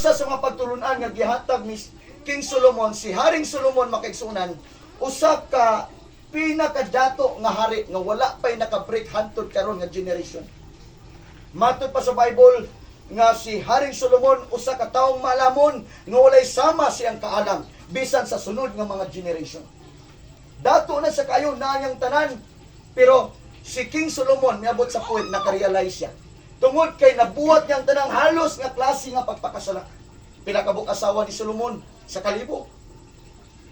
Usa sa mga pagtulunan nga gihatag ni King Solomon, si Haring Solomon, makaigsunan, usa ka pinakadato nga hari nga wala pa'y naka-break hantod karon nga generation. Matod pa sa Bible nga si Haring Solomon usa ka taong malamon nga walay sama siyang kaalam bisan sa sunod nga mga generation. Dato na sa kayo na niyang tanan, pero si King Solomon miabot sa point nakarealize siya. Tungod kay nabuhat niyang tanang halos nga klase nga pagpakasala. Pila ka buok asawa ni Solomon sa kalibo?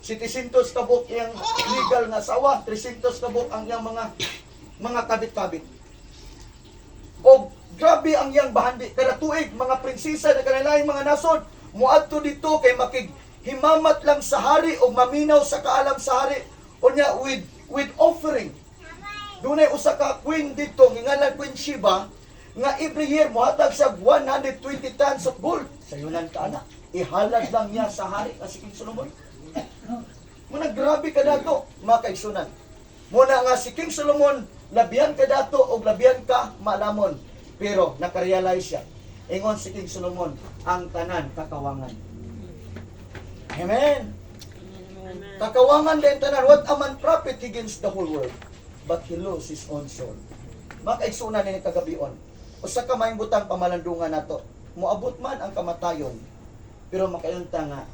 700 kabuk iyang legal nga asawa, 300 kabuk ang iyang mga kabit-kabit. O grabe ang iyang bahandi. Kada tuig, mga prinsesa na kanilang mga nasod, muadto dito kay makig himamat lang sa hari o maminaw sa kaalam sa hari. Unya with offering. Dunay usa ka queen dito ngingalan Queen Sheba nga every year mohatag sa 120 tons of gold. Sa yunan ka ana. Ihalad lang niya sa hari nga si King Solomon. Muna grabe ka dato, mga kaigsunan. Muna nga si King Solomon, labihan ka dato o labihan ka malamon. Pero nakarealize siya. Ingon si King Solomon, ang tanan kakawangan. Amen. Kakawangan din tanan. What a man profit he gains the whole world, but he lose his own soul? Mga kaigsunan ni kagabion, usa ka maayong butang pamalandungan nato. Moabot man ang kamatayon, pero makaingon ta nga,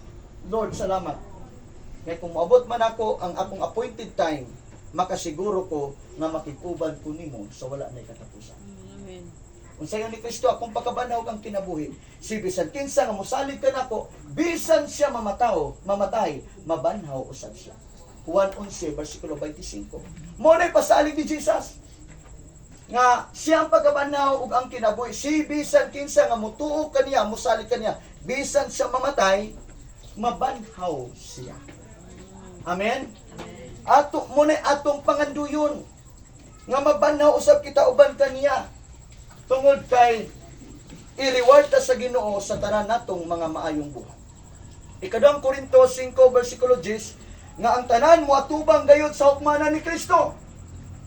"Lord, salamat. Kaya kung moabot man ako ang akong appointed time, makasiguro ko nga makig-uban ko nimo sa wala na katapusan." Amen. Unsa ni Kristo, akong pagkabanhaw kang kinabuhi. Si bisan kinsa nga mosalig kanako, bisan siya mamataw, mamatay, mabanhaw usab siya. Juan 11 versikulo 25. Mo na'y pasalig ni Jesus nga siya ang pagkabanhaw ug ang kinabuhi. Si bisan kinsa nga mutuo kaniya, mosalig kaniya, bisan siya mamatay, mabanhaw siya. Amen. Ato mo na atong panganduyon nga mabanhaw usab kita uban kaniya tungod kay i-reward ta sa Ginoo sa tanan natong mga maayong buhat. Ikaduhang Korinto 5 versikulo 10 nga ang tanan moatubang gayud sa hukmanan ni Kristo.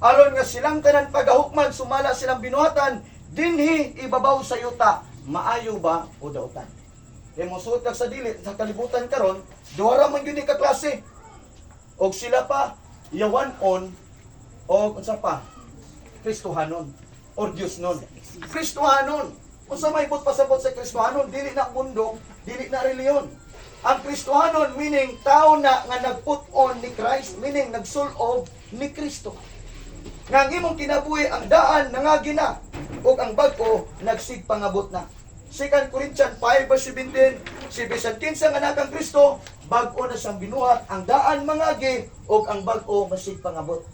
Aron nga silang tanan pagahukman sumala silang binuhatan dinhi ibabaw sa yuta, maayo ba o dautan. Kay mosuot kag sa dili sa kalibutan karon, duha ra man gyud ni ka klase. Og sila pa yawan-on o unsa pa? Kristohanon or Diyos nun. Kristohanon. Unsa may but pasabot sa Kristohanon? Dili na mundo, dili na reliyon. Ang Kristohanon meaning tao na nga nagput on ni Christ, meaning nagsulob ni Kristo. Nga ang imong kinabuhi ang daan nangagi na ug ang bag-o nagsigpangabot na. 2 Corinthians 5 verse 17, si bisan kinsa nga naa kang Kristo, bag-o na siyang binuhat, ang daan mangagi ug ang bag-o masigpangabot.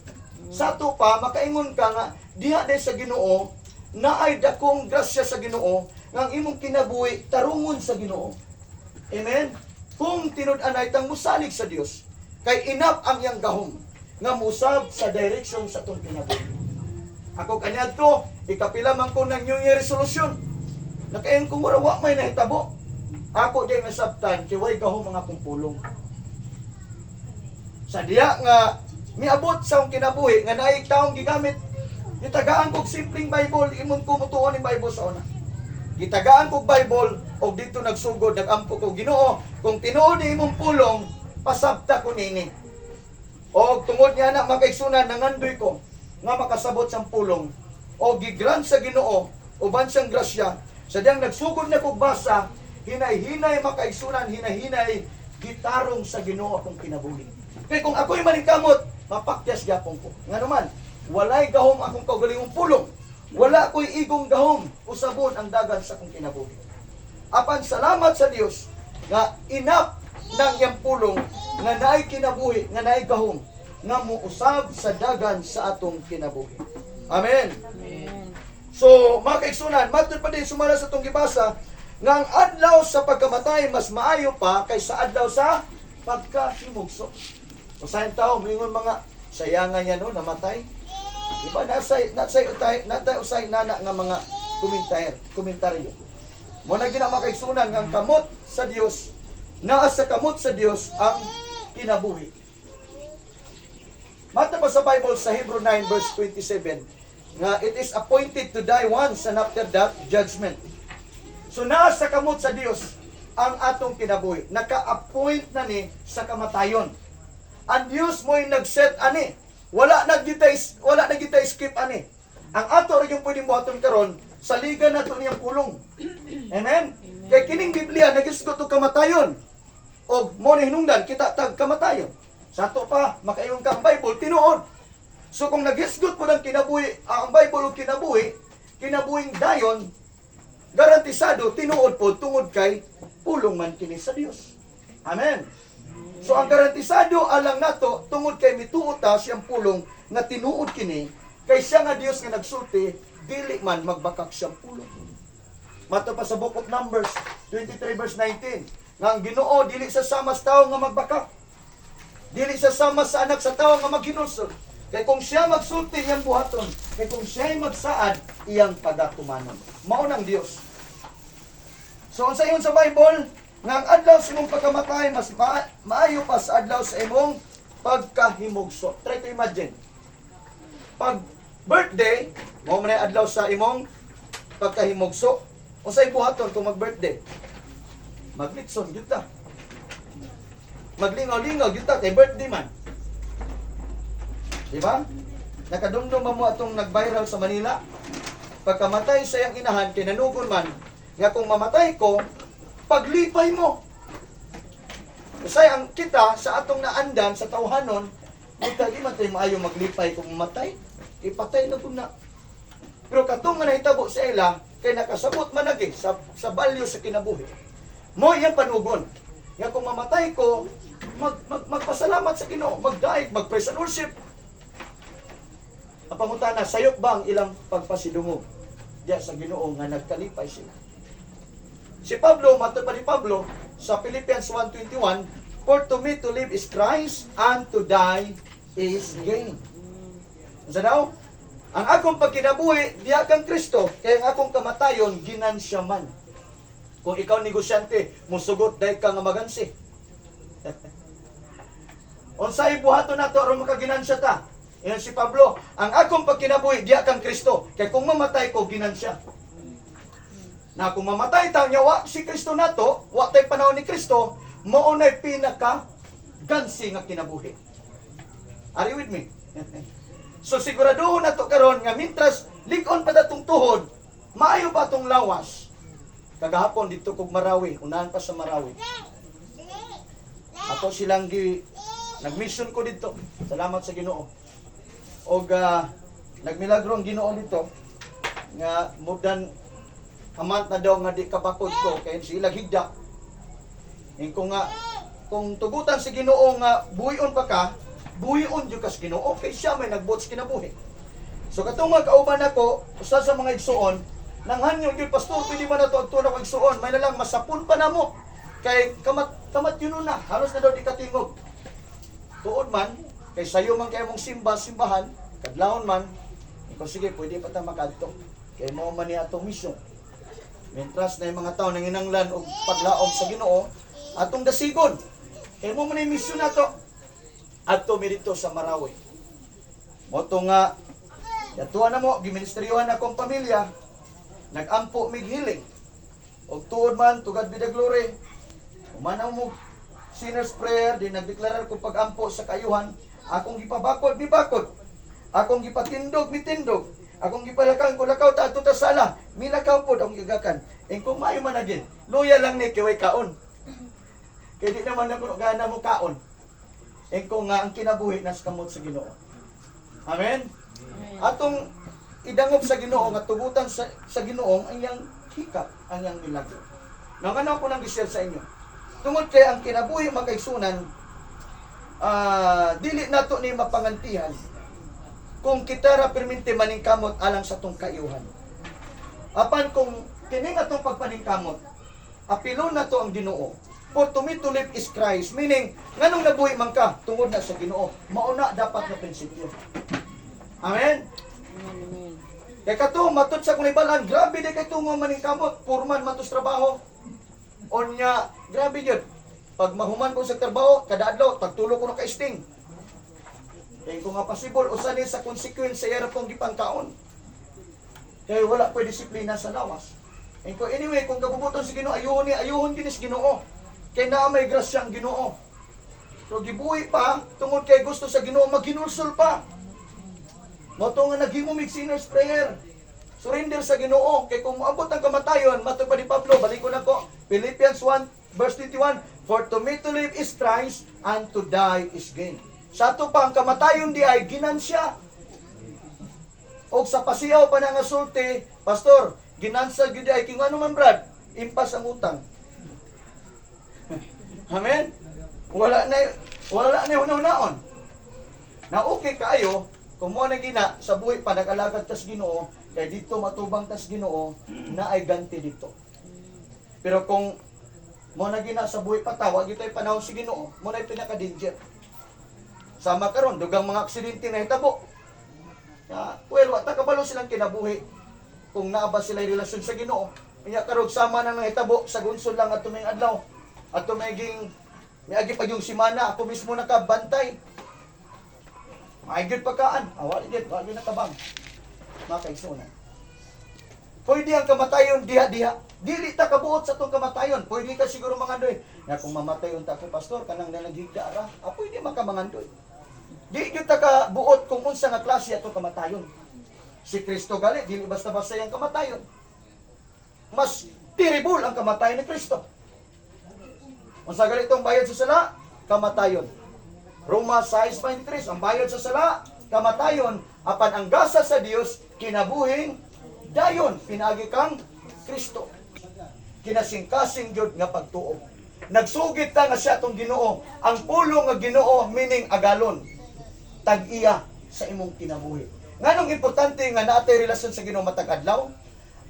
Sa ato pa makaingon ka nga diha day sa Ginoo naay dakong grasya sa Ginoo nga ang imong kinabuhi tarungon sa Ginoo. Amen. Kung tinud-anay tang musalig sa Dios, kay enough ang iyang gahom nga musab sa direction sa atong kinabuhi. Ako kaniadto, ikapila man ko ng New Year resolution. Nakaingon ko mura wa may nahitabo. Ako di nasabtan kay way gahom mga pulong. Sa diya nga miabot sa akong kinabuhi nga naay taong gigamit, gitagaan kog simpleng Bible, imon ko mutuon ning Bible sa una. Gitagaan kog Bible og dito nagsugod, nagampo ko, "Ginoo, kung tinuod ni imong pulong, pasabta ko nini." Og tungod niya na, makaigsunan, nangandoy ko nga makasabot sa pulong o gigrant sa Ginoo uban siyang grasya. Sa diyang nagsugod na kog basa, hinay-hinay, makaigsunan, hinay-hinay gitarong sa Ginoo akong kinabuhi. Kay kung ako'y maningkamot, mapakyas gyapon ko. Ngano man, walay gahom akong kaugalingong pulong. Wala ko'y igong gahom usabon ang dagan sa akong kinabuhi. Apan salamat sa Dios nga enough ng iyang pulong nga naay kinabuhi, nga naay gahom nga muusab sa dagan sa atong kinabuhi. Amen. Amen. So, mga kaigsunan, matod pa din sumala sa itong gibasa, nga ang adlaw sa pagkamatay mas maayo pa kaysa adlaw sa pagkahimugso. Usahin tao, mingon mga sayangan niya no, namatay. Diba, nasa utay, natay usay nana nga mga komentaryo. Mo na gina, mga kaigsunan, nga ang kamot sa Dios, naa sa kamot sa Dios ang kinabuhi. Mata pa sa Bible sa Hebrew 9 verse 27 nga it is appointed to die once and after that judgment. So naa sa kamot sa Dios Ang atong kinabuhi. Naka-appoint na ni sa kamatayon. Ang Dios mo'y nag-set ani. Wala na gitay skip ani. Ang ato ra yung pwedeng buhaton karon, saligan nato niyang pulong. Amen. Kay kining Biblia nagisgot og kamatayon. Og mo ni hinungdan kita tag kamatayon. Sa ato pa makaingon ka ang Bible tinuod. So kung nagisgot po ng kinabuhi ang Bible og kinabuhi, kinabuhing dayon, garantisado tinuod po tungod kay pulong man kini sa Dios. Amen. So ang garantisado alang nato tungod kay mituo ta siyang pulong nga tinuod kini, kay siya nga Dios nga nagsulti, dili man magbakak siyang pulong. Mato pa sa Book of Numbers 23 verse 19 nga ang Ginoo dili sa sama sa tawo nga magbakak. Dili sa sama sa anak sa tawo nga maghinulsol. Kay kung siya magsulti, iyang buhaton. Kay kung siya magsaad, iyang pagatumanon. Mao nang Dios. So unsa ingon sa Bible nga ang adlaw sa imong pagkamatay mas maayo pa sa adlaw sa imong pagkahimugso. Try to imagine. Pag birthday, mao man ay adlaw sa imong pagkahimugso. Unsay buhaton kung mag-birthday? Maglitson gyud ta. Maglingaw-lingaw gyud ta kay birthday man. Di ba? Nakadumdum ba mo atong nag-viral sa Manila? Pagkamatay sa iyang inahan, kinanugon man, nga kung mamatay ko, paglipay mo. Usay ang kita sa atong naandan sa tawhanon, buta di man tayo maayo maglipay kung mamatay. Ipatay na na. Pero katong nga nahitabo sa ila, kay nakasabot man lagi sa value sa kinabuhi. Mo iyang panugon. Nga kung mamatay ko, magpasalamat sa Ginoo, magdaig, mag-praise and worship. Ang pangutana, sayop ba ang ilang pagpasidungog diya sa Ginoo nga nagkalipay sila? Si Pablo, matod pa ni Pablo, sa Philippians 1:21, "For to me to live is Christ and to die is gain." Unsa daw? Ang akong pagkinabuhi, diha kang Kristo, kaya ang akong kamatayon, ginansya man. Kung ikaw negosyante, musugot dahil ka nga magansi. Unsay buhaton nato aron makaginansya ta? Ingon si Pablo, ang akong pagkinabuhi diha kang Kristo, kay kung mamatay ko, ginansya. Na kung mamatay ta nya wa si Kristo nato, wa tay panahon ni Kristo, mao nay pinaka gansi nga kinabuhi. Are you with me? So siguraduhon nato karon nga mintras lig-on pa datong tuhod, maayo pa atong lawas. Kagahapon dito kog Marawi, unahan pa sa Marawi. Ato silang gi nagmission ko dito. Salamat sa Ginoo. Og nagmilagro ang Ginoo dito nga more than a month na daw nga di kabakod ko kay sila higda. Ingko nga kung tugutan si Ginoo nga buhion pa ka, buhion jud ka sa Ginoo kay siya may nagbuot sa kinabuhi. So katong mga kauban nako, usa sa mga igsuon, nanghanyo gyud, "Pastor, pwede ba nato adto na igsuon? May na lang masapon pa namo." Kay kamat kamat yun na, halos na daw di katingog. Tuod man, kay sayo man kay mong simba, simbahan, kadlawon man, ikaw sige, pwede pa ta makadto. Kay mao man ni atong mission. Mientras na yung mga tao nanginanglan og paglaom sa Ginoo, atong dasigon. Kay mao man ni mission nato. Adto mi dito sa Marawi. Mao to nga yatuan na mo, giministeryuhan akong pamilya, nagampo mig healing. Og tuod man, to God be the glory. Humanaw mo sinner's prayer, di nagdeklarar ko pag-ampo sa kayuhan, akong gipabakod, mibakod. Akong gipatindog, mitindog. Akong gipalakaw, kung lakaw ta ato ta sala, milakaw pod akong gigakan. Ing kung maayo man agin, luya lang ni kay way kaon. Kay di naman ako gana mo kaon. Ing kung nga ang kinabuhi nas kamot sa Ginoo. Amen. Atong idangop sa Ginoo nga tugutan sa Ginoo ang iyang hikap, ang iyang milagro. Nang ano ako nang gi-share sa inyo? Tungod kay ang kinabuhi, mga kaigsunan, dili nato ni mapangantihan kung kita ra permente maningkamot alang sa atong kaayuhan. Apan kung kini nga atong pagpaningkamot, apilon nato ang Ginoo. For to me to live is Christ, meaning nganong nabuhi man ka tungod na sa Ginoo. Mao na dapat nga prinsipyo. Amen. Amen. Kay kato matud sa kung ibalan, grabe di kay tungo maningkamot, purman man to sa trabaho. Onya, grabe gyud. Pag mahuman ko sa trabaho, kada adlaw tagtulo ko na ka-Sting. Kay kung nga possible usa ni sa consequence sa iya pong gipangkaon. Kay wala pa disiplina sa lawas. And ko, anyway, kung kabubuton sa Ginoo, ayuhon ni, ayuhon gyud ni sa Ginoo. Kay naa may grasya ang Ginoo. So gibuhi pa tungod kay gusto sa Ginoo maghinulsol pa. Mao to nga naghimo mig sinner's prayer. Surrender sa Ginoo kay kung moabot ang kamatayon, matod pa ni Pablo, balikon nako, Philippians 1 verse 21, "For to me to live is Christ and to die is gain." Sa ato pa ang kamatayon di ay ginansya. Og sa pasiyaw pa na nga sulti, "Pastor, ginansa gyud ay king ano man, Brad, impas ang utang." Amen? Wala na hunahunaon. Na okay kaayo kung mo na gina sa buhi pa nag-alagad tas Ginoo, kay dito matubang tas Ginoo na ay ganti dito. Pero kung mo na gina sa buhi pa ta, wa gyud panahon sa Ginoo, mo na pinaka-danger. Sama karon dugang mga aksidente na hitabo. Na, well, wa ta kabalo silang kinabuhi kung naa ba sila relasyon sa Ginoo. Kanya karog sama na nangitabo sa gunsol lang ato may adlaw. Ato may ging miagi pa yung simana, ako mismo nakabantay. Maigid pagkaan. Ah, wala gid, wala gid nakabang. Mga kaigsuonan. Pwede ang kamatayon diha-diha. Dili ta kabuot sa atong kamatayon. Pwede ka siguro mangandoy. Na kung mamatay unta ko, pastor, kanang naghigda ra. Ah, pwede man ka mangandoy. Di gyud ta kabuot kung unsa nga klase atong kamatayon. Si Kristo gali, dili basta-basta yang kamatayon. Mas terrible ang kamatayon ni Kristo. Unsa gali itong bayad sa sala? Kamatayon. Roma 6:23, ang bayad sa sala, kamatayon, apan ang gasa sa Dios, kinabuhing dayon, pinaagi kang Kristo. Kinasingkasing gyud nga pagtuo. Nagsugid ta nga siya atong Ginoo. Ang pulong nga Ginoo meaning agalon. Tag-iya sa imong kinabuhi. Nganong importante nga naatay relasyon sa Ginoo matag adlaw?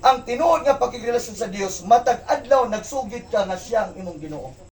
Ang tinuod nga pakigrelasyon sa Dios matag adlaw, nagsugid ka nga siya ang imong Ginoo.